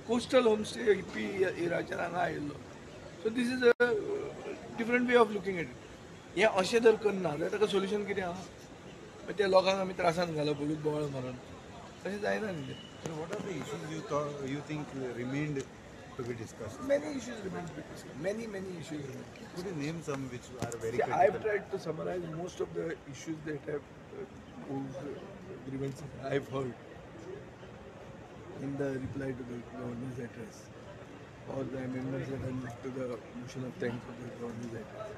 Coastal homestay hippie इराचेर हांगा आयिल्लो. So this is a different way of looking at it. हें अशें जर करना जाल्यार ताका सोल्युशन कितें आहा? मागीर त्या लोकांक आमी त्रासान घालप पयलींच बोवाळ मारून, तशें जायना न्ही तें. What are the issues you think remained to be discussed? Many issues remain to be discussed. Many, many issues remain. Could you name some which are very See, critical? I've tried to summarize most of the issues that have whose grievances I've heard in the reply to the governor's address or the amendments that are moved to the motion of thanks of the governor's address.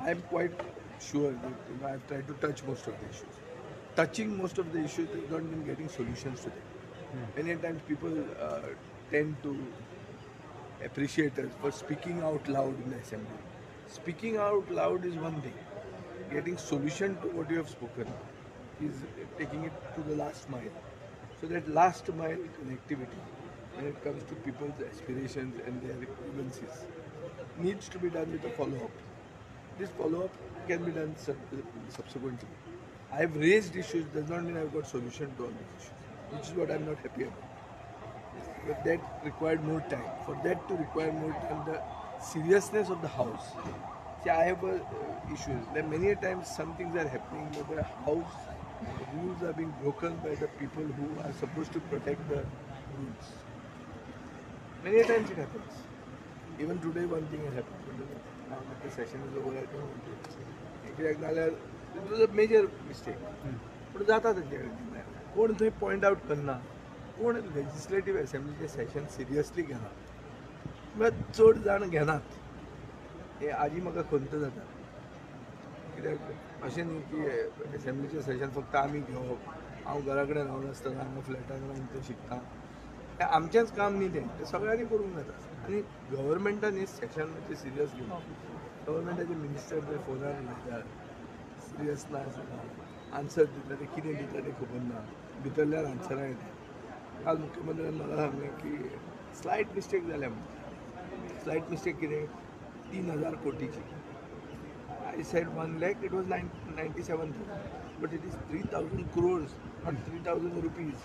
I'm quite sure that I've tried to touch most of the issues. Touching most of the issues does not mean getting solutions to them. Many times people tend to appreciate us for speaking out loud in the assembly. Speaking out loud is one thing. Getting solution to what you have spoken is taking it to the last mile. So that last mile connectivity, when it comes to people's aspirations and their grievances, needs to be done with a follow-up. This follow-up can be done subsequently. I've raised issues, does not mean I've got solution to all these issues, which is what I'm not happy about. But that required more time. For that to require more time, the seriousness of the house. See, I have a issue. There many a times some things are happening, but the house rules are being broken by the people who are supposed to protect the rules. Many a times it happens. Even today one thing has happened. Now that the session is over, I don't want to. कित्याक जाल्यार it was a major mistake. पूण जाता तेंचे कडेन, कोण थंय point out करना, कोण लेजिस्लेटीव एसेंब्लीचें सेशन सिरियसली घेना, म्हळ्यार चड जाण घेनात. हें आजी म्हाका खंत जाता, कित्याक अशें न्ही की एसेंब्लीचें सेशन फक्त आमी घेवप. हांव घरा कडेन रावनासतना हांगा फ्लॅटान रावन तें शिकता, हें आमचेंच काम न्ही, तें तें सगळ्यांनी करूंक जाता. आनी गव्हर्मेंटान हें सेशन मातशें सिरियस घेवप. गव्हर्मेंटाचे मिनिस्टर ते फोनार उलयतात, सिरियस ना आसना, आन्सर दिता ते कितें दिता तें खबर ना, भितरल्यान आन्सरां येता. काल मुख्यमंत्र्यान म्हाका सांगलें की स्लायट मिस्टेक जाल्या म्हणून. स्लायट मिस्टेक कितें? 3,000 कोटीची. I said 1 lakh, it was 97,000, but it is 3,000 crores, not 3,000 rupees.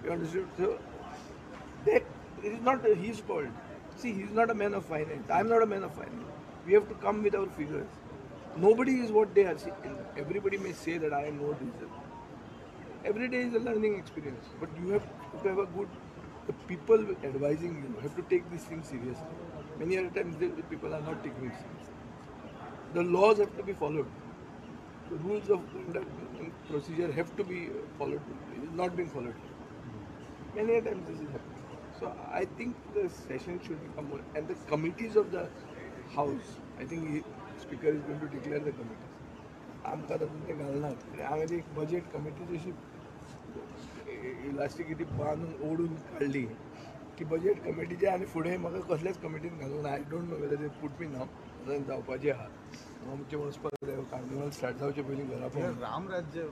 You understood? So that it is not his fault. See, he is not a man of finance. I am not a man of finance. We have to come with our figures. Nobody is what they are. See, everybody may say that I know this. Every day is a learning experience, but you have to have a good, the people advising you have to take this thing seriously. Many other times the people are not taking it seriously. The laws have to be followed. The rules of conduct and procedure have to be followed. It is not being followed. Many times this is happening. So I think the session should become more, and the committees of the house, I think Speaker is going to declare the committees. आमकां तातूंत ते घालनात. हांवें एक budget committee जशी elasticity बांदून ओडून काडली की बजेट कमिटीचे आनी फुडें म्हाका कसल्याच कमिटीन घालूंक ना. I don't know whether they put me now. जावपाचें आहा, आमचें वचपाक जाय. कार्निवल स्टार्ट जावचे पयलीं घरा पावून. Ram Rajya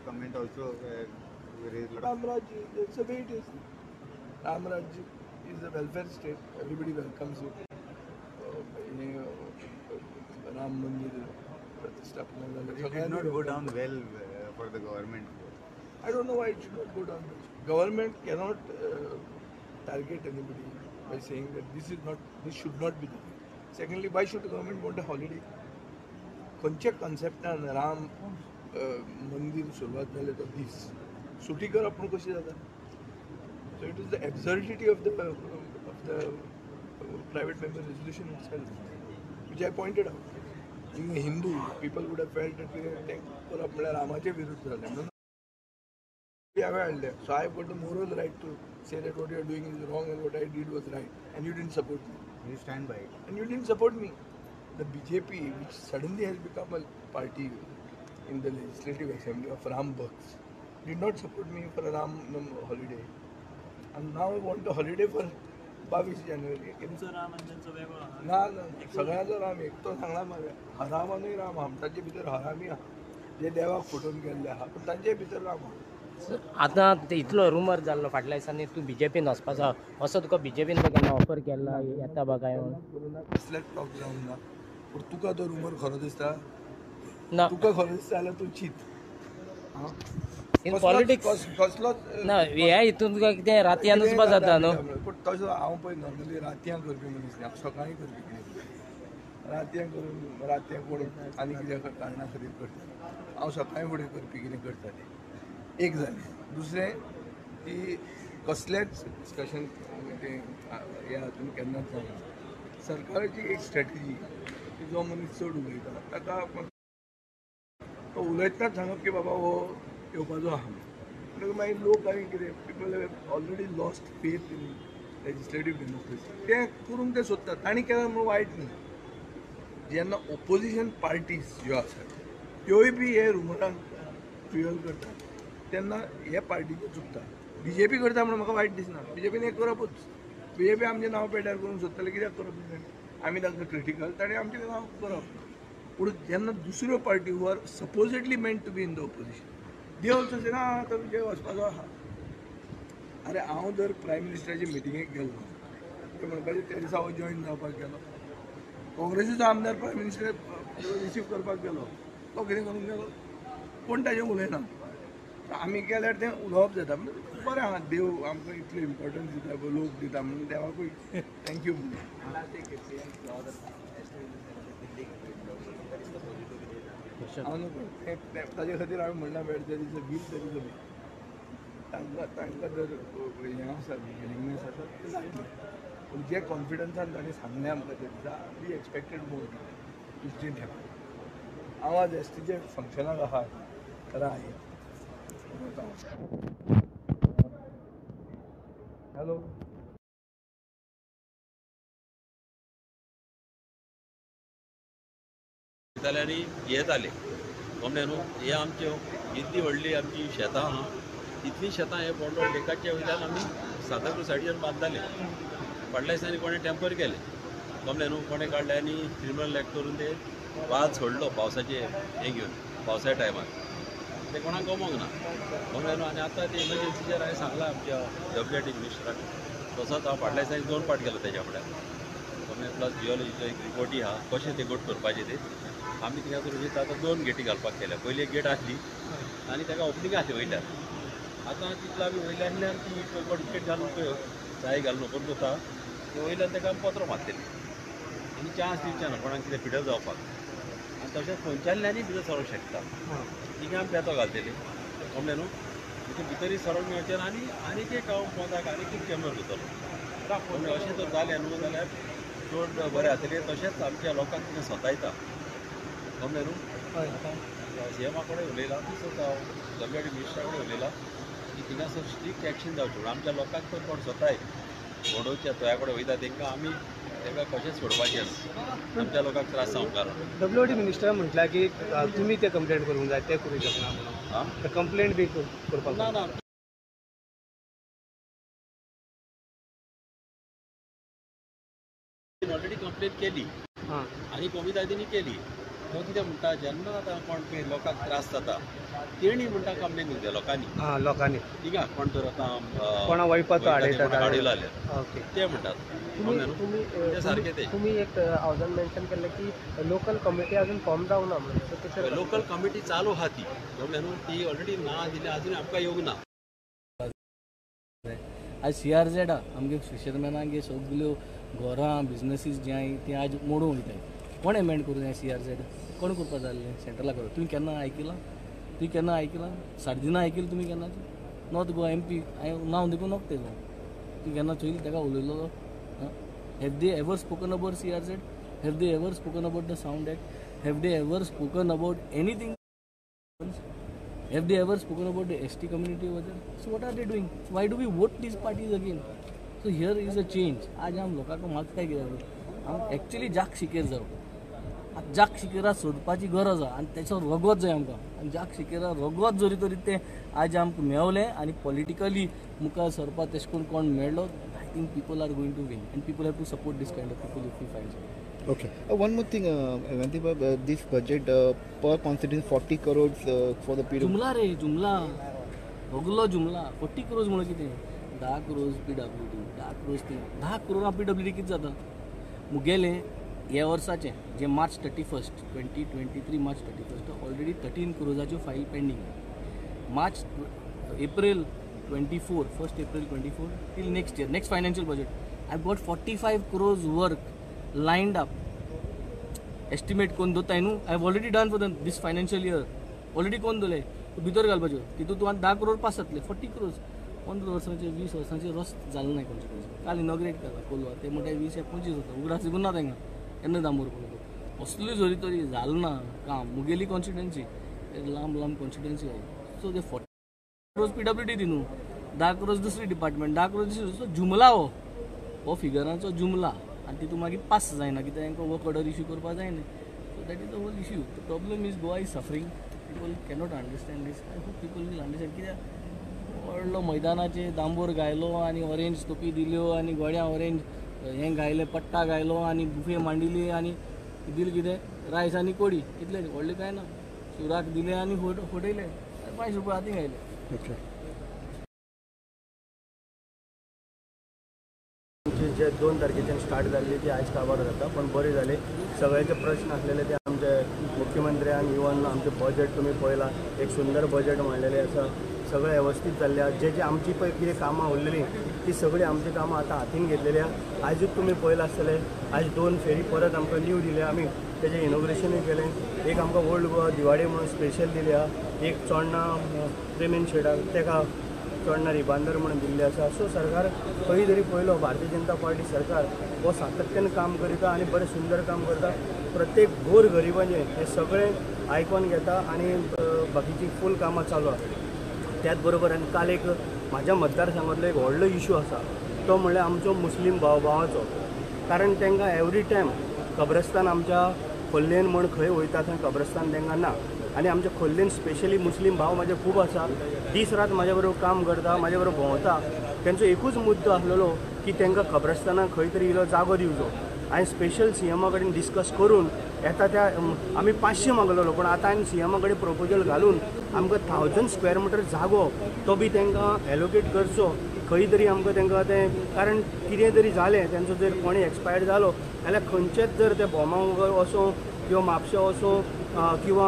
comment also raised lot of Ram Rajya, it's a way it is. Ram Rajya is a welfare state, everybody welcomes it. Ram Mandir प्रतिष्ठापना जालें, It did not go down well for the government. I don't know why it should not go down well. Government cannot target anybody by saying that this is not, this should not be done. Secondly, why should the government want a holiday? खंयच्या कॉन्सेप्टान राम मंदिर सुरवात जालें तो दीस सुटी करप म्हूण कशी जाता? So it is the absurdity of the private member resolution itself, which I pointed out. Being a Hindu, people would have felt that तें करप म्हळ्यार रामाचे विरुद्ध जालें म्हणून हांवें हाडलें. So I got the moral right to say that what you are doing is wrong and what I did was right, and you didn't support me. You stand by it. And you didn't support me. The BJP, which suddenly has become a party in the Legislative Assembly of Ram Bhakts, did not support me for a Ram holiday. And now I want a holiday for 22 जानेवारी. तुमचो राम आनी तांचो वेगळो आहा. ना ना, सगळ्यांचो राम एक. तो सांगला मरे, हरामानूय राम आहा, तांचे भितर हरामी आहा जे देवाक फटोवन गेल्ले आहा, पूण तांचे भितर राम आहा. आतां इतलो रुमर जाल्लो फाटल्या दिसांनी तूं बीजेपीन वचपाचो, असो तुका बीजेपीन केन्ना ऑफर केल्ला येता बा काय म्हणून? कसलेच टॉक जावंक ना. पूण तुका तो रुमर खरो दिसता? ना. तुका खरो दिसता जाल्यार तूं चीत. इन पॉलिटिक्स कसलोच ना, ह्या हितून तुका कितें रातयानूच बा जाता न्हू. पूण तसो हांव पळय नॉर्मली रातयां करपी मनीस न्ही, हांव सकाळीं करपी. कितें रातयां करून रातयां कोण आनी कित्या कारणा खातीर करता, हांव सकाळीं फुडें करपी कितें करता तें एक जालें. दुसरें की कसलेंच डिस्कशन तें ह्या हातून केन्नाच जायना. सरकाराची एक स्ट्रेटजी की जो मनीस चड उलयता ताका तो उलयतनाच सांगप की बाबा हो येवपाचो आहा. म्हणटकच मागीर लोक आनी कितें, people have already lost faith in legislative democracy. तें करूंक ते सोदतात, तांणी केलें म्हणून वायट न्ही. जेन्ना ओपोजिशन पार्टीज ज्यो आसात त्योय बी हे रुमरांक फ्युअल करतात तेन्ना हे पार्टीचें चुकता. बीजेपी करता म्हणून म्हाका वायट दिसना, बीजेपीन हें करपूच. बीजेपी आमचें नांव पेड्ड्यार करूंक सोदतलें, कित्याक करप न्ही? आमी तांकां क्रिटिकल, ताणें आमचें नांव करप. पूण जेन्ना दुसऱ्यो party who are supposedly meant to be in the opposition, they also say ना आतां तुजें वचपाचो आहा. अरे हांव जर प्रायम मिनिस्टराचे मिटिंगेक गेल्लो ते म्हणपाचें त्या दिसा हांव जॉयन जावपाक गेलो, काँग्रेसीचो आमदार प्रायम मिनिस्टर रिसीव करपाक गेलो, तो कितें करूंक गेलो, कोण ताजें उलयना. आमी गेल्यार तें उलोवप जाता. म्हणजे बरें आहा, देव आमकां इतलें इम्पोर्टन्स दिता, लोक दिता म्हणून देवाकूय thank you म्हणून. हांव न्हू ताजे खातीर हांवें म्हणलां where there is a will there is a way. तांकां तांकां जर हें आसा, विलिंगनेस आसा तें जातलें. पूण जे कॉन्फिडन्सान ताणें सांगलें आमकां त्या दिसा, we expected more, which didn't happen. हांव आज एसटीच्या फंक्शनाक आहा, राय. हॅलो. आनी हें जालें कमलें न्हू. हें आमच्यो इतली व्हडली आमची शेतां आहा, तितलीं शेतां हे बोंडो लेकाच्या वयल्यान आमी सांताक्रूज सायडीच्यान बांदताले. फाटल्या दिसांनी कोणें टेंपर केलें कमलें न्हू, कोणें काडलें आनी क्रिमिनल एक्ट करून ते वाद सोडलो पावसाचें हें घेवन, पावसा टायमार तें कोणाक गमोंक ना कमलें न्हू. आनी आतां ते इमर्जन्सीचेर हांवें सांगलां आमच्या डब्ल्यू टी मिनिस्टराक, तसोच हांव फाटल्या दिसांनी 2 पाट गेलो तेज्या फुड्यान कमलें. प्लस जियोलॉजीचो एक रिपोर्टूय आहा कशें ते गोट करपाचें ते. आमी थिंगासर आतां 2 गेटी घालपाक केल्या. पयली एक गेट आसली आनी ताका ओपनींग आसली वयल्यान, आतां तितलो आमी वयल्यान ती गेट घालून पळय चाय घालून ओपन करता ते वयल्यान ताका आमी पत्रो मारतले आनी चान्स दिवचे ना कोणाक कितें फिडल जावपाक. आनी तशेंच खंयच्यानल्यानूय भितर सरोंक शकता, थिंगा आमी बेतो घालतले कमलें न्हू. म्हणजे भितरूय सरोंक मेळचें ना आनी आनीक एक हांव पोंदाक आनीक एक चेंबर करतलो. अशें जर जालें न्हू जाल्यार चड बरें जातलें. तशेंच आमच्या लोकांक कितें सतायता कमलें न्हू. आतां सीएमा कडेन उलयलां, तसोच हांव डब्ल्यू डी मिनिस्टरा कडेन उलयलां की थिंगासर स्ट्रिक्ट एक्शन जावचें. म्हणून आमच्या लोकांक तर कोण सताय बोडोवच्या तोया कडेन वयता तांकां आमी तांकां कशेंच सोडपाचें ना, आमच्या लोकांक त्रास जावंक कारण. डब्ल्यू डी मिनिस्टर म्हटल्यार की तुमी ते कंप्लेंट करूंक जाय, ते करूंक शकना म्हणून कंप्लेंट बी करपाक ना ना. ऑलरेडी कंप्लेंट केली आनी कोमितादींनी केली. तो कितें म्हणटा, जेन्ना आतां कोण पळय लोकांक त्रास जाता तेणी म्हणटा कंप्लेन दिवंक जाय लोकांनी. लोकांनी थिंगा कोण तर आतां कोणा वयपाचो आडयलो जाल्यार ते म्हणटात ते सारकें. ते तुमी एक हावजान मेन्शन केल्लें की लोकल कमिटी अजून फॉर्म जावना म्हणून. लोकल कमिटी चालू आहा ती कळ्ळें न्हू, ती ऑलरेडी ना दिल्या, अजून आमकां येवंक ना. आज CRZ आमगे फिशरमॅनांगे सगल्यो घरां बिजनसीस जी आहाय ती आज मोडूंक वयताय. कोण एमेंड करूं हें CRZ? कोण करपा जाय आसलें सेंट्रला करूं? तुवें केन्ना आयकिलां? तुवें केन्ना आयकिलां? सार्दिना आयकिलां तुमी केन्ना? नॉर्थ गोवा MP हांवें नांव देखून नोक तेजो. तूं केन्ना चोयल ताका उलयलो? Have they ever spoken about CRZ? Have they ever spoken about the sound act? Have they ever spoken about anything? Have they ever spoken about the ST community over there? So what are they doing? So why do we vote these parties again? So here is a change. आज आम लोकांक मागता कित्याक, आम actually जाग शिकेर जावं, जाग शिकेरा सोदपाची गरज आसा आनी तेचो रगत जाय आमकां. आनी जाग शिकेरा रगत जरी तरी तें आज आमकां मेवलें आनी पॉलिटिकली मुखार सरपाक तेश कोण कोण मेळ्ळो, I think people are going to win and people have to support this kind of people if you find. Okay. One more thing, Avanti Bab, this budget per constituency 40 crores for the period. जुमला रे जुमला, सगलो जुमला. 40 crores म्हणून कितें? 10 crores PWD, 10 crores ती 10 करोडा PWD कितें जाता? मुगेलें ह्या वर्साचें जें मार्च 31, 2023 मार्च 31 already 13 crores file pending. March April 24, 1st April 24 till next year, next financial budget, I got 45 crores work lined up. Estimate कोण दोताय न्हू, I have already done for the this financial year, already कोण दोले भितर घालपाच्यो तितून तुवें 10 crore pass जातले, 40 क्रोर्स. 15 वर्सांचे 20 वर्सांचे रस्त जालो ना खंयचे खंयचे. काल इनॉग्रेट केला कोलवा, ते म्हणटा 20 या 25 जाता, उगडास दिवूं ना तांकां केन्ना दांबोर पडलो असली जरी तरी जालें ना काम. मुगेली कॉन्स्टिट्युएन्सी लांब लांब कॉन्स्टिट्युएन्सी आहा, सो ते 40 क्रोर्स PWD दी न्हू, 10 क्रोर्स दुसरी डिपार्टमेंट, 10 क्रोर्स दुसरी, सो जुमला हो हो फिगरांचो जुमला आनी तितून मागीर पास जायना कित्याक तांकां वर्क ऑर्डर इश्यू करपाक जायना. So that is the whole issue. The problem is Goa is suffering, people cannot understand this. I hope people will understand. कित्याक व्हडलो मैदानाचेर दांबोर घायलो आनी ऑरेंज तोपी दिल्यो आनी गोड्या ऑरेंज हें घायलें, पट्टा घायलो आनी बुफे मांडिली आनी दिल कितें रायस आनी कोडी, इतलें व्हडलें कांय ना. शिवराक दिलें आनी फटयलें, 5 रुपया हातीं घायले. जे 2 तारखेच्यान स्टार्ट जाल्ली ती आयज काबार जाता, पण बरें जालें. सगळ्याचे प्रश्न आसलेले ते आमचे मुख्यमंत्र्यान इवन आमचें बजेट तुमी पळयलां, एक सुंदर बजेट मांडलेलें आसा, सगळें वेवस्थीत जाल्लें आसा. जे जे आमची पळय कितें कामां उरलेलीं ती सगळीं आमची कामां आतां हातीन घेतलेली आसा. आयजूच तुमी पळयलां आसतलें, आयज 2 फेरी परत आमकां न्यू दिल्या, आमी तेजें इनॉग्रेशनूय केलें. एक आमकां ओल्ड गोवा दिवाडे म्हणून स्पेशल दिल्या, एक चोडणा प्रेमेन शेडाक तेका चोडणा रिबांदर म्हणून दिल्ली आसा. सो सरकार खंय तरी पळयलो भारतीय जनता पार्टी सरकार हो सातत्यान काम करता आनी बरें सुंदर काम करता. प्रत्येक गोर गरिबांचें हें सगळें आयकोन घेता आनी बाकीची फूल कामां चालू आसा. त्याच बरोबर आनी काल एक म्हाज्या मतदारसंघांतलो एक व्हडलो इशू आसा, तो म्हणल्यार आमचो मुस्लीम भाव भावाचो. कारण तांकां एवरी टायम कब्रस्तान आमच्या खोल्लेन म्हण खंय वयता थंय कब्रस्तान तांकां ना. आनी आमच्या खोल्लेन स्पेशली मुस्लीम भाव म्हाजे खूब आसा, दीस रात म्हाज्या बरोबर काम करता, म्हाज्या बरोबर भोंवता. तेंचो एकूच मुद्दो आसलेलो की तांकां कब्रस्तानाक खंय तरी इलो जागो दिवचो. हांवें स्पेशल सीएमा कडेन डिस्कस करून येता त्या आमी 500 मागलेलो, पण आतां हांवें सीएमा कडेन प्रपोजल घालून आमकां 1000 स्क्वेअर मिटर जागो तो बी तांकां एलोकेट करचो खंय तरी आमकां तांकां तें. कारण कितें तरी जालें तेंचो जर कोणी एक्सपायर जालो जाल्यार खंयचेच जर ते भोमा वचूं किंवा म्हापशा वचूं किंवा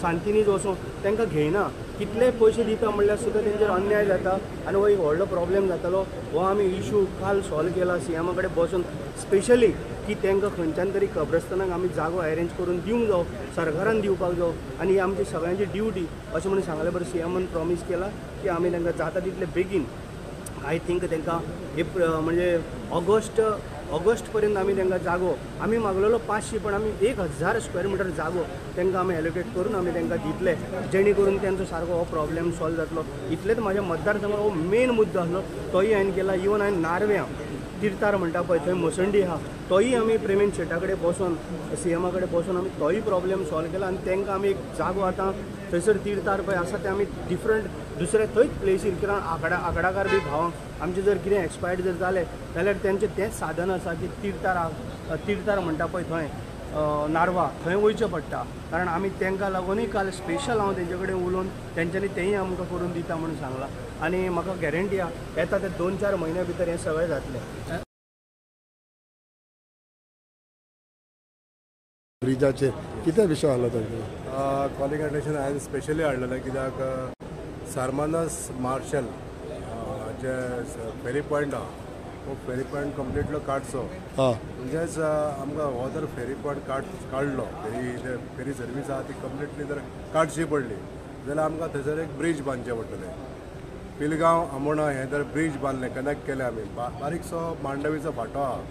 सांतिनीज वचूं तांकां घेयना. कितले पयशे दिता म्हणल्यार सुद्दां तेंचेर अन्याय जाता आनी हो एक व्हडलो प्रॉब्लेम जातालो. हो आमी इशू काल सॉल्व केला सीएमा कडेन बसून स्पेशली की तांकां खंयच्यान तरी कब्रस्तानाक आमी जागो अरेंज करून दिवंक जावो, सरकारान दिवपाक जावो आनी ही आमची सगळ्यांची ड्युटी अशें म्हणून सांगलें. बरें सीएमान प्रॉमीस केला की आमी तांकां जाता तितले बेगीन I think तांकां म्हणजे ऑगस्ट पर्यंत आमी तांकां जागो आमी मागलेलो 500, पण आमी 1000 स्क्वेअर मिटर जागो तांकां आमी एलोकेट करून आमी तांकां दितले, जेणे करून तेंचो सारको हो प्रॉब्लेम सॉल्व जातलो. इतलेंच म्हाज्या मतदारसंघात हो मेन मुद्दो आसलो, तोय हांवें केला. इवन हांवें नार्व्यां तिर्थार म्हणटा पळय थंय मसंडी आहा, तोय आमी प्रेमेन शेटा कडेन बसून सीएमा कडेन बसून आमी तोय प्रॉब्लेम सॉल्व केला आनी तांकां आमी एक जागो आतां थंयसर तिर्थार पळय आसा ते आमी डिफरंट दुसऱ्या थंयच प्लेसीर, कित्याक आकडाकार बी भावांक आमचें जर कितें एक्सपायर्ड जर जालें जाल्यार तेंचें तेंच साधन आसा की तिर्थार म्हणटा पळय थंय नार्वा थंय वयचें पडटा. कारण आमी तांकां लागूनय काल स्पेशल हांव तेंचे कडेन उलोवन तेंच्यांनी तेंय आमकां करून दिता म्हणून सांगलां आनी म्हाका गॅरंटी आहा येता ते 2-4 म्हयन्या भितर हें सगळें जातलें. ब्रिजाचेर कितें विशय आसलो तांचो? कॉलिंग अटेन्शन हांवें स्पेशली हाडलेलें कित्याक सारमानस मार्शल जे फेरी पॉयंट आहा हो फेरी पॉयंट कंप्लिटलो काडचो. म्हणजेच आमकां हो जर फेरी पॉयंट काडलो, फेरी सर्वीस आहा ती कंप्लिटली जर काडची पडली जाल्यार आमकां थंयसर एक ब्रीज बांदचें पडटलें. पिलगांव आमोणा हें जर ब्रीज बांदलें, कनेक्ट केलें आमी, बारीकसो मांडवीचो फांटो आहा,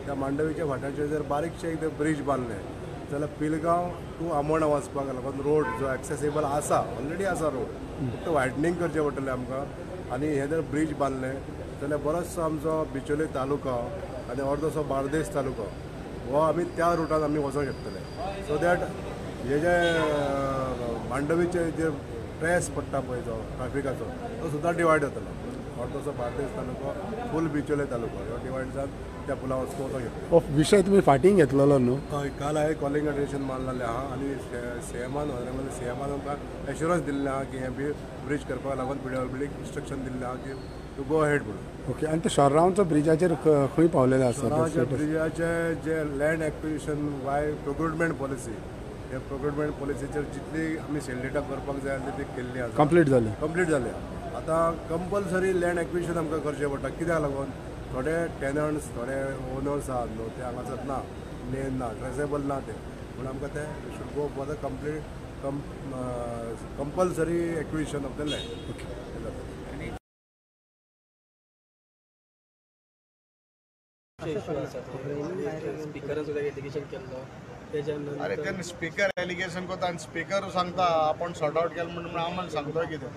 त्या मांडवीच्या फांट्याचेर जर बारीकशें एक ब्रीज बांदलें जाल्यार पिलगांव टू आमोणा वचपाक लागून रोड जो एक्सेसिबल आसा, ऑलरेडी आसा रोड, फक्त वायडनींग करचें पडटलें आमकां. आनी हें जर ब्रीज बांदलें जाल्यार बरोचसो आमचो बिचोले तालुको आनी अर्दोसो बार्देस तालुको हो आमी त्या रुटान आमी वचोंक शकतले. सो that हे जे मांडवीचे जे ट्रेस पडटा पळय जो ट्राफिकाचो तो सुद्दां डिवायड जातलो. अर्दोसो बार्देस तालुको फूल बिचोले तालुको हो डिवायड जावन त्या पुला वचूंक शकता. हो विशय तुमी फाटीं घेतलेलो न्हू? हय, काल हांवें कॉलिंग अटेन्शन मारलेलें आहा आनी सीएमान ऑनरेबल सीएमान आमकां एश्युरन्स दिल्लें आहा की हें ब्रीज करपाक लागून पीडब्ल्यूडीक इन्स्ट्रक्शन दिल्लें आहा की टू गो अहेड म्हणून. ओके, आनी ते शोर्रांवचो ब्रिजाचेर खंय पावलेले आसा? शोर्रांवच्या ब्रिजाचे जे land acquisition by procurement policy, ह्या प्रोक्युरमेंट पॉलिसीचेर जितली आमी सेल्डेटा करपाक जाय आसली ती केल्ली आसा, कंप्लीट जाली, कंप्लीट जाल्या. आतां कंपल्सरी लँड एक्विजिशन आमकां करचें पडटा. कित्याक लागून थोडे टेनंट्स थोडे ओनर्स आहात न्हू, ते हांगासर ना, नेम ना, ट्रेसेबल ना ते, पूण आमकां ते should go for the complete compulsory acquisition of the land. अरे तेन्ना स्पीकर एलिगेशन करता आनी स्पीकर सांगता आपूण सॉर्ट आवट केलें म्हणून आमकां सांगता कितें,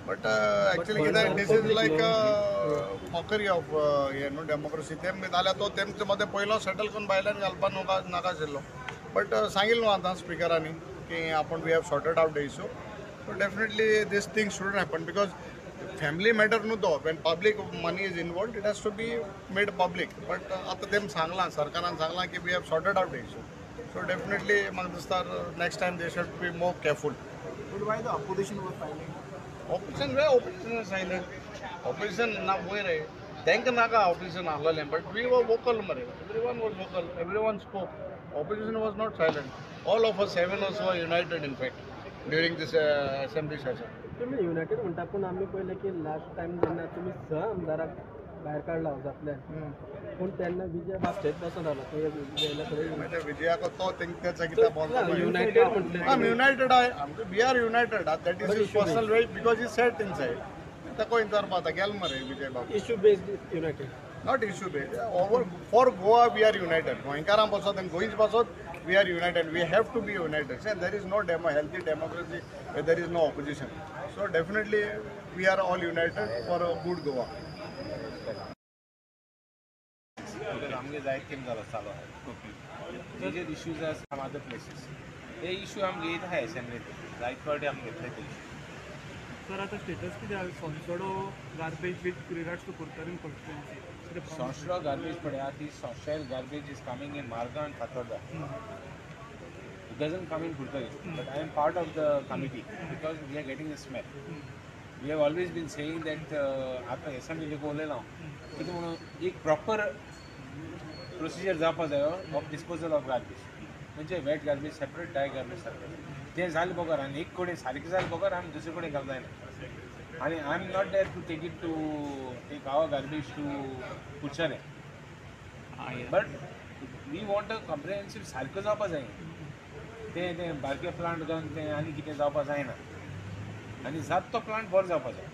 बट एक्चुअली कितें this is like mockery of हें न्हू डेमोक्रेसी. तेम जाल्यार तो तेमचे मदें पयलो सेटल करून भायल्यान घालपा नाका आशिल्लो, बट सांगिल्लें न्हू आतां स्पिकरांनी की आपूण we have sorted out the issue. So definitely this thing shouldn't happen because family matter न्हू तो, when public money is involved it has to be made public. But आतां तेम सांगलां, सरकारान सांगलां की we have sorted out the issue. So definitely म्हाका दिसता next time they should be more careful. But why the opposition were silent? Opposition way opposition silent, opposition ना वयर तांकां नाका ऑपोजिशन आहलेलें, बट we were vocal मरे, everyone was vocal, everyone spoke, opposition was not silent. All of us 7 us were united in fact during this assembly session. तुमी United म्हणटा, पूण आमी पळयलें की लास्ट टायम जेन्ना तुमी 6 आमदाराक भायर काडला हावजांतल्यान, पूण तेन्ना विजय बाब थंयच बसून रावला. विजयाक तो तेंच्या कित्याक युनायटेड म्हटलें, आमी युनायटेड आहाय, we are united. That is his personal way because he sat inside. ताका विचारपा आतां गेल मरे विजय बाब. Issue based united, not issue based. Over for Goa we are united. गोंयकारां पासत आनी गोंयच पासत we are united. We have to be united. And there is no healthy democracy where there is no opposition. So definitely we are all united for a good Goa. आमगे जायत केम जाला चालू आहा. Major issues are some other places. हे issue आमगे येत आहा असेंब्लीत, जायत फावटी आमी घेतले ते इशू. सर आतां स्टेटस कितें आहा Sonsodo garbage with regards to Curtorim constituency? Sonsodo garbage पळय आहा ती Sonsodo garbage is coming in Margao and Fatorda. It doesn't come in Curtorim, but I am part of the committee because we are getting the smell. We have always been saying that आतां assembly लेगून उलयलां हांव, कितें म्हणून एक proper procedure जावपा जायो of disposal of garbage, म्हणजे wet garbage separate, dry garbage separate. तें जालें बगर आनी एक कडेन सारकें जालें बगर आमी दुसरे कडेन घालूंक जायना. आनी I am not there to take it to take our garbage to Curchorem, but we want a comprehensive सारकें जावपा जाय. तें तें बारके प्लांट घालून तें आनी कितें जावपा जायना, आनी जात तो प्लांट बरो जावपा जाय.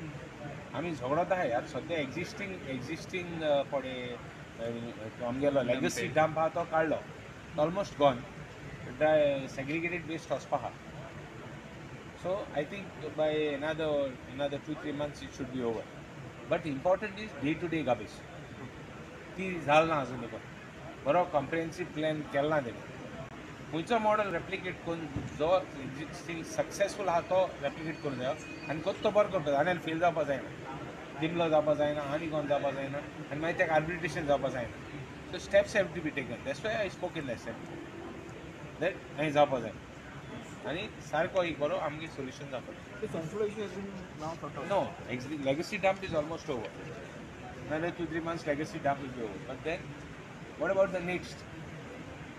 आमी झगडत आहाय आतां सद्या एक्झिस्टींग पळय आमगेलो लेगसी डंप आहा तो काडलो, almost gone, dry segregated waste वचपा आहा. So I think by another 2-3 months it should be over. But important is day to day garbage ती जाल ना अजून देखून बरो कॉम्प्रिहेन्सीव प्लॅन केला ना तेणी. खंयचो मॉडल रेप्लिकेट करून जो एक्झिस्टींग सक्सेसफूल आहा तो रेप्लिकेट करूंक जायो आनी कोत्तो बरो करपाक जाय. आनी फेल जावपा जायना, दिमलो जावपा जायना, आनी कोण जावपा जायना, आनी मागीर ताका आर्बिट्रेशन जावपा जायना. So steps have to be taken. That's why I spoke in the assembly that हें जावपा जाय आनी सारको एक बरो आमगे सोल्युशन जावपा जाय. No, legacy dump is almost over. Another 2-3 months legacy dump will be over. But then what about the next,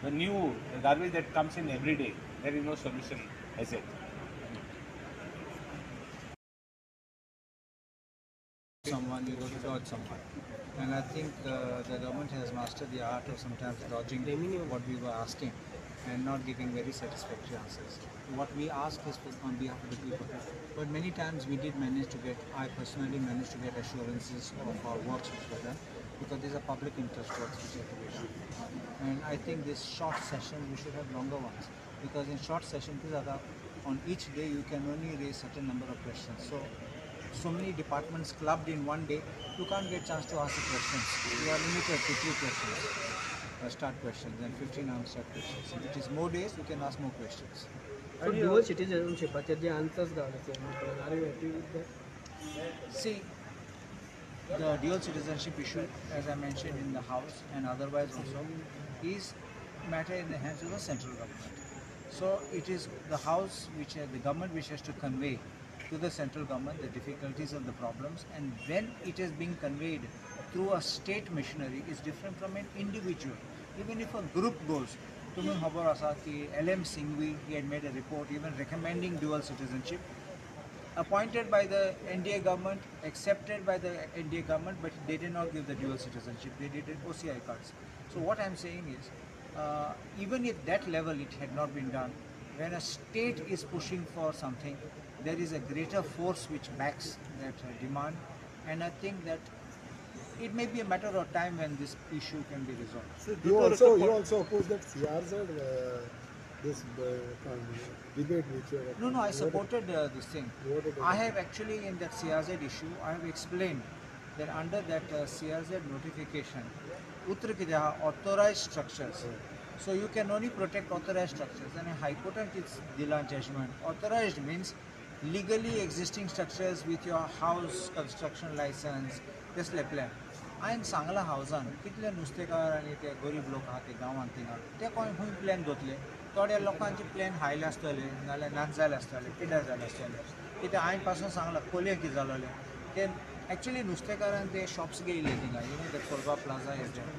the new garbage that comes in every day? There is no solution as yet. Someone, you go to dodge someone. And I think the government has mastered the art of sometimes dodging what we were asking and not giving very satisfactory answers. What we ask is on behalf of the people. But many times we did manage to get, I personally managed to get assurances of our works which were done, because these are public interest works which have to be done. And I think this short session, we should have longer ones, because in short sessions, on each day you can only raise certain number of questions. So many departments clubbed in one day, you can't get chance to ask the questions. You are limited to 3 questions, start questions, and 15 unstarred questions. If it is more days, you can ask more questions. So dual citizenship, the answers are you happy with that? See, the dual citizenship issue, as I mentioned in the House and otherwise also, is matter in the hands of the central government. So it is the House, which the government which has to convey to the central government the difficulties and the problems, and when it is being conveyed through a state machinery is different from an individual. Even if a group goes, Tumin Khabar asa ki L.M. Singhvi, he had made a report even recommending dual citizenship. Appointed by the NDA government, accepted by the NDA government, but they did not give the dual citizenship. They did it OCI cards. So what I'm saying is, even if that level it had not been done, when a state is pushing for something, there is a greater force which backs that demand, and I think that it may be a matter of time when this issue can be resolved. So you also oppose that CRZ, this debate which you have... No, I supported this thing. I have actually, in that CRZ issue, I have explained that under that CRZ notification, Uttar Kideha authorized structures. So you can only protect authorized structures. And High Court it's dila judgment. Authorized means legally existing structures with your house construction license, तसले plan. हांवें सांगलां हावजान कितले नुस्तेकार आनी ते गरीब लोक आहा ते गांवांत थिंगा ते कोण खंय प्लॅन दोतले. थोड्या लोकांचे प्लॅन हायले आसतले नाल्यार नाच जाले आसतले, पिड्यार जाले आसतले. कित्याक हांवें पासून सांगलां कोले कितें जालोलें ते एक्चुली नुस्तेकारान ते शॉप्स घेयले थिंगा, you know that Colva plaza is there.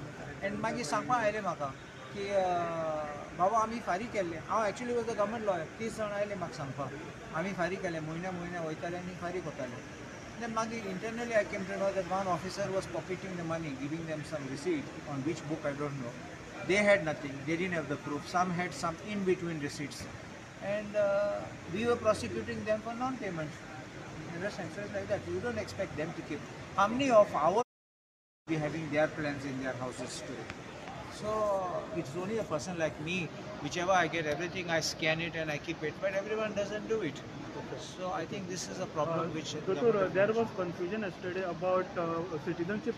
And मागीर सांगपाक आयलें म्हाका की बाबा आमी फारीक केल्ले. हांव actually was the government lawyer. 30 जाण आयले म्हाका सांगपाक आमी फारीक केले, म्हयन्या म्हयन्या वयताले आनी फारीक वताले. Then मागीर internally I came to know that one officer was pocketing the money, giving them some receipt on which book I don't know. They had nothing, they didn't have the proof. Some had some in between receipts, and we were prosecuting them for non-payment. You understand? So it's like that. You don't expect them to keep. How many of our be having their plans in their houses today? So it's only a person like me, whichever I get everything, I scan it and I keep it, but everyone doesn't do it. Okay. So I think this is a problem which... Doctor, there was confusion yesterday about citizenship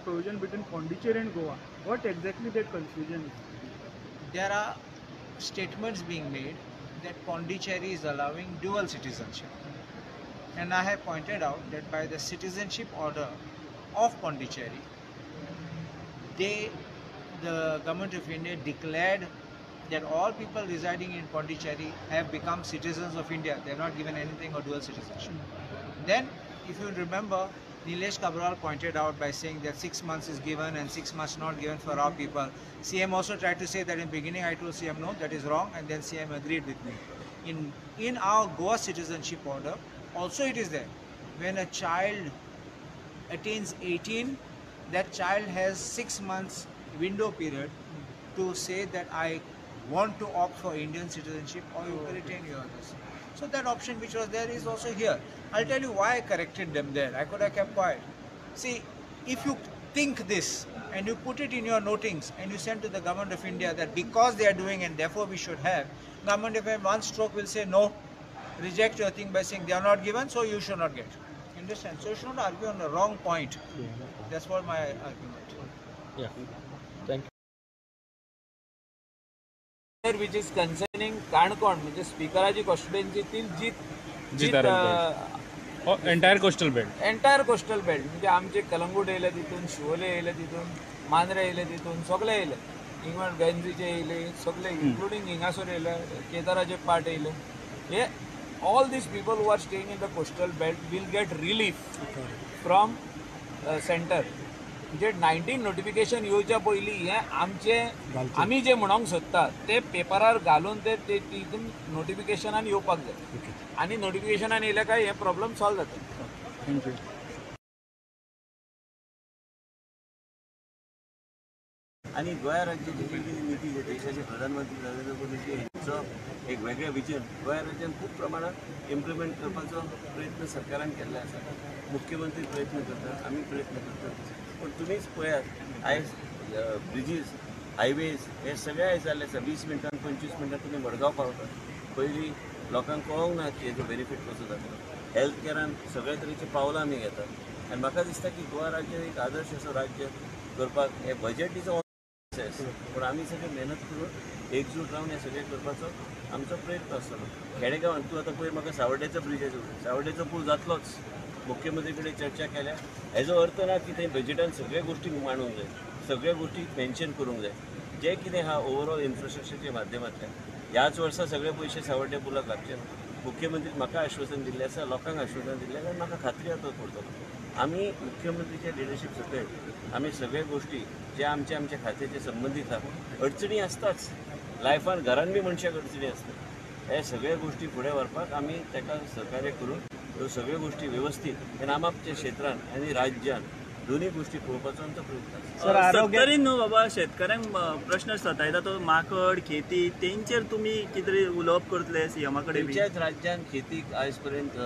provision between Pondicherry and Goa. What exactly that confusion is? There are statements being made that Pondicherry is allowing dual citizenship. And I have pointed out that by the citizenship order of Pondicherry, the government of India declared that all people residing in Pondicherry have become citizens of India. They have not given anything or dual citizenship. Then, if you remember, Nilesh Cabral pointed out by saying that 6 months is given and 6 months not given for our people. CM also tried to say that in beginning I told CM no, that is wrong, and then CM agreed with me. In our Goa citizenship order, also it is there. When a child attains 18, that child has 6 months window period to say that I want to opt for Indian citizenship or you can retain your others. So that option which was there is also here. I'll tell you why I corrected them there. I could have kept quiet. See, if you think this and you put it in your notings and you send to the government of India that because they are doing and therefore we should have, government of India one stroke will say no, reject your thing by saying they are not given, so you should not get. You understand? So you should not argue on the wrong point. That's what my argument. Yeah. Thank you. Which is concerning Canacona म्हणजे स्पीकराची constituency ती जीत entire coastal belt, entire coastal belt म्हणजे आमचे कलंगूट येयले तितून, शिवोले येयले तितून, मांद्रे येयले तितून, सगळे येयले, इवन वेंझीचे येयले सगळे, इन्क्लुडींग हिंगासर येयले, केदाराचे पार्ट येयले. हे all these people who are staying in the coastal belt will get relief from centre. म्हणजे 19 नोटिफिकेशन येवच्या पयलीं हें आमचें आमी जें म्हणोंक सोदता ते पेपरार घालून ते तितून नोटिफिकेशनान येवपाक जाय आनी नोटिफिकेशनान येयले काय हे प्रॉब्लम सॉल्व जाता. Thank you. आनी गोंया राज्याची जी कितें नीती जे देशाचे प्रधानमंत्री नरेंद्र मोदीजी हेंचो एक वेगळें विजन गोंया राज्यान खूब प्रमाणात इम्प्लिमेंट करपाचो प्रयत्न सरकारान केल्लो आसा. मुख्यमंत्री प्रयत्न करता, आमी प्रयत्न करता, पूण तुमीच पळयात आयज ब्रिजीस, हायवेज हे सगळे आयज जाल्ले आसा. 20 मिनटां 25 मिनटां तुमी मडगांव पावता. पयलीं लोकांक कळोंक ना की हेजो बेनिफीट कसो जातलो. हेल्थ कॅरान सगळे तरेची पावलां आमी घेतात आनी म्हाका दिसता की गोवा राज्य एक आदर्श असो राज्य करपाक हे बजेट is पूण आमी सगळे मेहनत करून एकजूट रावन हें सगळें करपाचो आमचो प्रयत्न आसतलो. खेडेगांवांत तूं आतां पळय म्हाका सावड्ड्याचो ब्रिजाचो, सावड्ड्याचो पूल जातलोच, मुख्यमंत्री कडेन चर्चा केल्या. हेजो अर्थ ना की थंय बजेटान सगळ्या गोश्टी मांडूंक जाय, सगळ्या गोश्टी मेन्शन करूंक जाय. जें कितें आहा ओवरऑल इन्फ्रास्ट्रक्चरच्या माध्यमांतल्यान ह्याच वर्सा सगळे पयशे सावड्डे पुलाक लागचे ना. मुख्यमंत्री म्हाका आश्वासन दिल्लें आसा, लोकांक आश्वासन दिल्लें आसा आनी म्हाका खात्री आसा तो करतलो. आमी मुख्यमंत्रीच्या लिडरशीप सकयल आमी सगळ्या गोश्टी जे आमच्या आमच्या खात्याचे संबंदीत आहा, अडचणी आसताच लायफान, घरान बी मनशाक अडचणी आसता, हे सगळ्या गोश्टी फुडें व्हरपाक आमी ताका सहकार्य करून ह्यो सगळ्यो गोष्टी वेवस्थीत आनी आमच्या क्षेत्रान आनी राज्यान दोन्ही गोष्टी पळोवपाचो आमचो प्रयत्न. सत्तरीन न्हू बाबा शेतकऱ्यांक प्रश्न सतायता तो माकड खेती तेंचेर तुमी कितें उलोवप करतले सीएमा कडेन? खंयच्याच राज्यान खेतीक आयज पर्यंत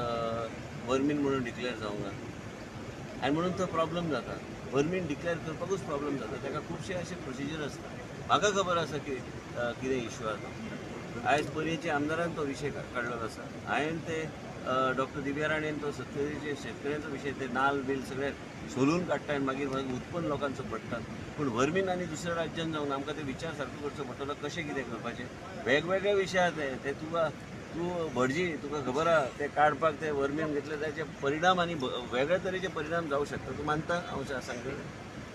वर्मीन म्हणून डिक्लेअर जावंक ना आनी म्हणून तो प्रॉब्लम जाता. वर्मीन डिक्लेअर करपाकूच प्रॉब्लम जाता, ताका खुबशे अशे प्रोसिजर आसता. म्हाका खबर आसा की कितें इश्यू आसा. आयज पर्येच्या आमदारान तो विशय काडलो आसा. हांवें ते डॉक्टर दिव्या राणेन तो सत्तरीचे शेतकऱ्यांचो विशय ते नाल बील सगळे सोलून काडटा आनी मागीर मागीर उत्पन्न लोकांचो पडटा. पूण वर्मीन आनी दुसऱ्या राज्यान जावन आमकां ते विचार सारको करचो पडटलो कशें कितें करपाचें. वेगवेगळे विशय आसा ते तुका तूं भटजी तुका खबर आहा ते काडपाक ते वर्मीन घेतले ताचे परिणाम आनी वेगळे तरेचे परिणाम जावं शकता. तूं मानता हांव सांगता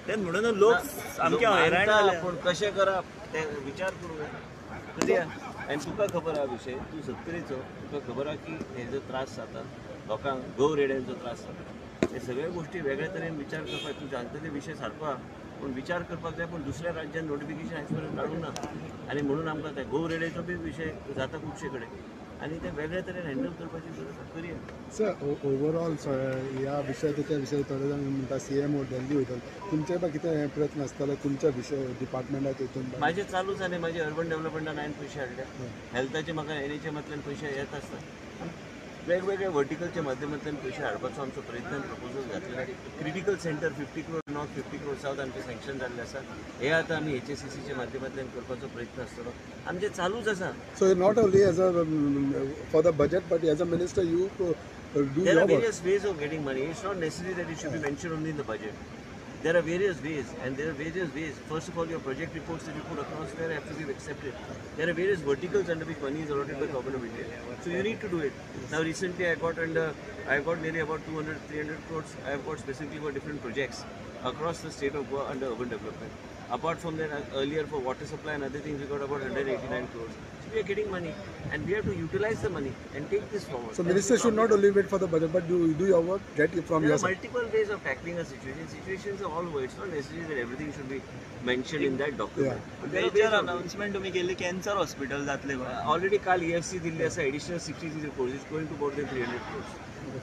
तें म्हणून लोक सामके हैराण जाले. पूण कशें करप ते विचार करूंक जाय. आनी तुका खबर आहा विशय, तूं सत्तरीचो, तुका खबर आहा की हेजो त्रास जाता लोकांक, गंव रेड्यांचो त्रास जाता. हे सगळे गोष्टी वेगळे तरेन विचार करपाक तूं जाणटा ते विशय सारको आहा पूण विचार करपाक जाय. पूण दुसऱ्या राज्यान नोटिफिकेशन आयज पर्यंत काडूंक ना आनी म्हणून आमकां ते गंव रेड्याचो बी विशय जाता खुबशे कडेन आनी ते वेगळे तरेन हँडल करपाची गरज करूया. सर ओवरऑल ह्या विशय त्या विशय थोडे जाण म्हणटा सीएम दिल्ली वयतले, तुमचे बा कितें प्रयत्न आसतले तुमच्या विशय डिपार्टमेंटाक हितून? म्हाजे चालूच आनी म्हाजे अर्बन डेव्हलपमेंटान हांवें पयशे हाडले, हेल्थाचे म्हाका एनएचएमांतल्यान पयशे येत आसता. वेगवेगळ्या वर्टिकलच्या माध्यमांतल्यान पयशे हाडपाचो आमचो प्रयत्न प्रपोजल घातलेले. Critical centre 50 crore north 50 crore south आमचें सँक्शन जाल्लें आसा. हे आतां आमी एचएससीसीच्या माध्यमांतल्यान करपाचो प्रयत्न आसतलो. आमचें चालूच आसा. So not only as a for the budget but as a minister you do. There are various ways of getting money. It's not necessary that it should be mentioned only in the budget. There are various ways, and there are various ways. First of all, your project reports that you put across there have to be accepted. There are various verticals under which money is allotted by Government of India. So you need to do it. Now recently I got nearly about 200, 300 crores. I have got specifically for different projects across the state of Goa under urban development. Apart from that, earlier for water supply and other things, we got about 189 crores. So we are getting money, and we have to utilize the money and take this forward. So minister should not only wait for the budget, but do your work, get it from your side. There are multiple ways of tackling a situation. Situations are all over. It's not necessary that everything should be mentioned in that document. Yeah. Major announcement तुम्ही केली cancer hospital जातले. Already काल EFC दिल्ली आसा additional 63 crores. It's going to more than 300 crores.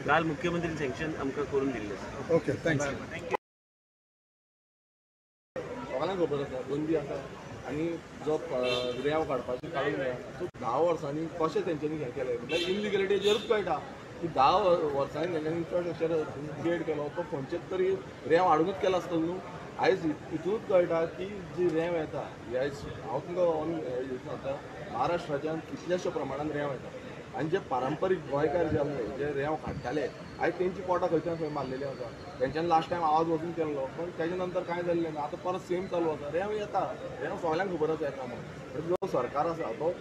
काल मुख्यमंत्री sanction आमकां करून दिल्लें आसा. Okay, thanks. Thank you. सगळ्यांक खबर आसा बंदी आसा आनी जो रेंव काडपाची काडूंक जाय. सो 10 वर्सांनी कशें तेंच्यांनी हें केलें म्हटल्यार इलिगलिटीचेरूच कळटा की 10 वर्सांनी तेंच्यांनी इन्फ्रास्ट्रक्चर क्रिएट केलो तो खंयचेच तरी रेंव हाडुनूच केलो आसतलो न्हू. आयज हितूनच कळटा की जी रेंव येता, आयज हांव तुमकां ऑन सांगता महाराष्ट्राच्यान कितल्याश्या प्रमाणान रेंव येता आनी जे पारंपारीक गोंयकार जे आसले जे रेंव काडटाले आयज तेंची पोटां खंयच्यान खंय मारलेली आसा. तेंच्यान लास्ट टायम आवाज वचून केल्लो पण तेजे नंतर कांय जाल्लें ना. आतां परत सेम चालू आसा. रेंव येता, रेंव सगळ्यांक खबर आसा येता म्हणून. पण जो सरकार आसा तो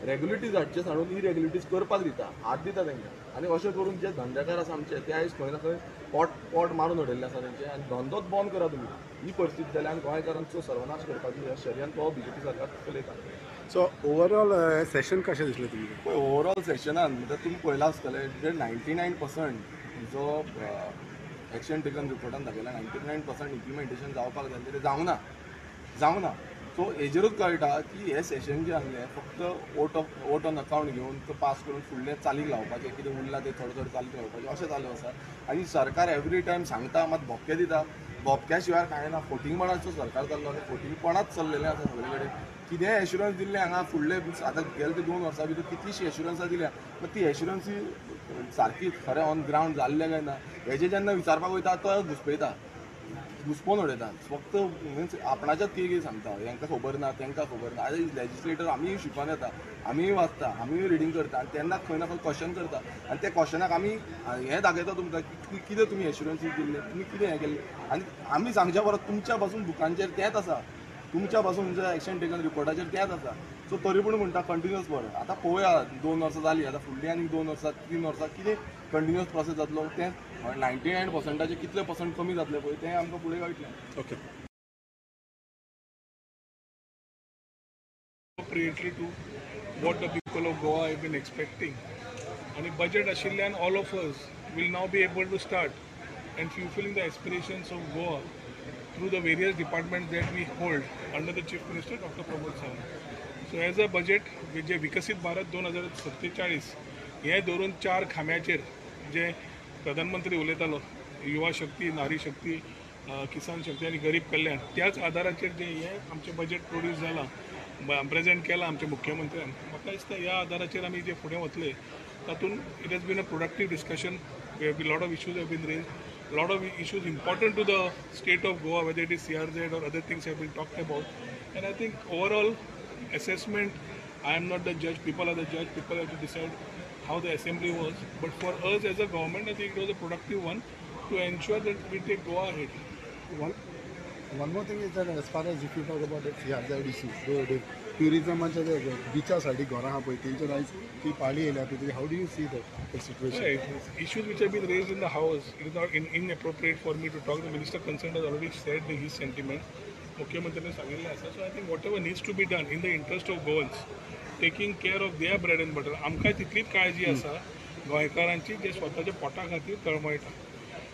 रेगुलिटीज हाडचे सांडून इरेगुलिटीज करपाक दिता, हात दिता तेंकां. आनी अशें करून जे धंदेकार आसा आमचे ते आयज खंय ना खंय पोट पोट मारून उडयल्ले आसा तेंचे आनी धंदोच बंद करा तुमी. ही परिस्थिती जाल्या आनी गोंयकारांचो सर्वनाश करपाची ह्या शर्यान तो बीजेपी सरकार चलयता. सो ओवरऑल सेशन कशें दिसलें तुमकां? पळय ओवरऑल सेशनान म्हणल्यार तुमी पळयलां आसतलें जे 99% जो एक्शन टेकन रिपोर्टान दाखयला 99% इम्प्लिमेंटेशन जावपाक जाय तें जावंक ना. सो हेजेरूच कळटा की हें सेशन जें आसलें फक्त वोट ऑन अकावंट घेवन तो पास करून फुडलें चालीक लावपाचें, कितें उरलां तें थोडें थोडें चालीक लावपाचें अशें चालू आसा. आनी सरकार एवरी टायम सांगता मात भोपके दिता, भोपक्या शिवाय कांय ना. फोटिंगपणाचो सरकार चाललो आनी फोटिंगपणाच चल्लेलें आसा सगळे कडेन. कितेंय एश्युरन्स दिल्लें हांगा फुडले आतां गेले ते 2 वर्सां भितर कितलीशीं एश्युरन्सां दिल्या, पण ती एश्युरन्सी सारकी खरें ऑन ग्रावंड जाल्लें काय ना हेजें जेन्ना विचारपाक वयता तो घुसपयता, घुसपोवन उडयता. फक्त मिन्स आपणाच्याच कितें कितें सांगता, हेंकां खबर ना तेंकां खबर ना. आतां लेजिस्लेटर आमीय शिकोन येता, आमीय वाचता, आमीय रिडींग करता आनी तेन्ना खंय ना खंय क्वेश्चन करता आनी त्या क्वेश्चनाक आमी हें दाखयता तुमकां की कितें तुमी एश्युरन्सीस दिल्ले, तुमी कितें हें केल्लें. आनी आमी सांगच्या परत तुमच्या पासून बुकांचेर तेंच आसा, तुमच्या पासून जे एक्शन टेकन रिपोर्टाचेर तेंच आसा. सो तरी पूण म्हणटा कंटिन्युअस बरें. आतां पळोवया 2 वर्सां जालीं, आतां फुडलीं आनी 2 वर्सां 3 वर्सां कितें कंटिन्युअस प्रोसेस जातलो तें 99%चेर कितले पर्संट कमी जातले पळय तें आमकां फुडें कळटलें. Okay. Appropriately to what the people of Goa have been expecting. आनी बजेट आशिल्ल्यान all of us will now be able to start and fulfilling the aspirations of Goa through the various departments that we hold under the Chief Minister Dr. Pramod Sawant. So as a budget, जे विकसित भारत 2047 हे धरून 4 खांब्याचेर जे प्रधानमंत्री उलयतालो युवा शक्ती, नारी शक्ती, किसान शक्ती आनी गरीब कल्याण, त्याच आदाराचेर जे हें आमचें बजेट प्रोड्यूस जालां, प्रेजेंट केलां आमच्या मुख्यमंत्र्यान, म्हाका दिसता ह्या आदाराचेर आमी जे फुडें वतले तातूंत it has been a productive discussion. Lot of issues have been raised, lot of issues important to the state of Goa, whether it is CRZ or other things have been talked about. And I think overall assessment, I am not the judge, people are the judge, people have to decide how the assembly was. But for us as a government, I think it was a productive one to ensure that we take Goa ahead. One more thing is that as far as if you talk about the CRZ issue, the tourism बिचा सायडीक घरां आहा पळय तेंचेर आयज ती पाळी येयल्या पळय, how do you see that situation? Right. Issues which have been raised in the house, it is not inappropriate for me to talk. The minister concerned has already said his sentiment. मुख्यमंत्र्यांनी सांगिल्लें आसा. So I think whatever needs to be done in the interest of Goans, taking care of their bread and butter, आमकां तितलीच काळजी आसा गोंयकारांची जे स्वताच्या पोटा खातीर तळमळटा.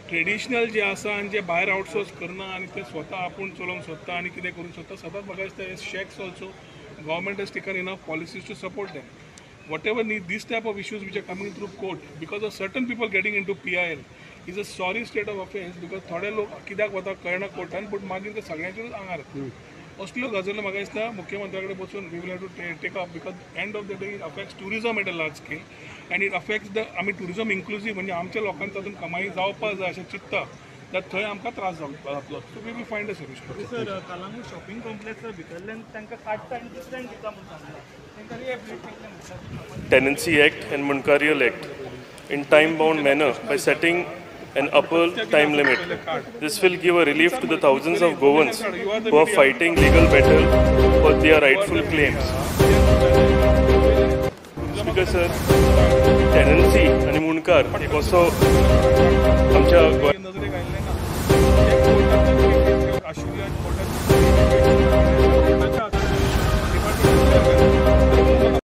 ट्रेडिशनल जे आसा आनी जे भायर आउटसोर्स करना आनी ते स्वता आपूण चलोवंक सोदता आनी कितें करूंक सोदता, सदांच म्हाका दिसता हे shacks also government has taken enough policies to support them. Whatever need this type of issues which are coming through court because of certain people getting into PIL is a sorry state of affairs, because थोडे लोक कित्याक वता कळना कोर्टान, पूण मागीर ते सगळ्यांचेरूच आंगार येता. असल्यो गजाली म्हाका दिसता मुख्यमंत्र्या कडेन बसून we will have to take up, because end of the day it affects tourism at a large scale and it affects the आमी टुरिजम इन्क्लुजीव म्हणजे आमच्या लोकांक तातूंत कमाई जावपाक जाय अशें चिंत्ता जाल्यार थंय आमकां त्रास जातलो. So we will find a solution. Sir, Calangute shopping complex भितरल्यान तांकां काडटा आनी दुसऱ्यांक दिता म्हूण सांगला, तांकां रिहेबिलिटेट केल्लें म्हणटा. Tenancy Act and Mundkarial Act in time-bound manner by setting an upper time limit. This will give a relief to the thousands of Goans who are fighting legal battle for their rightful claims. Speaker sir, tenancy आणि मुंडकार एक असो आमच्या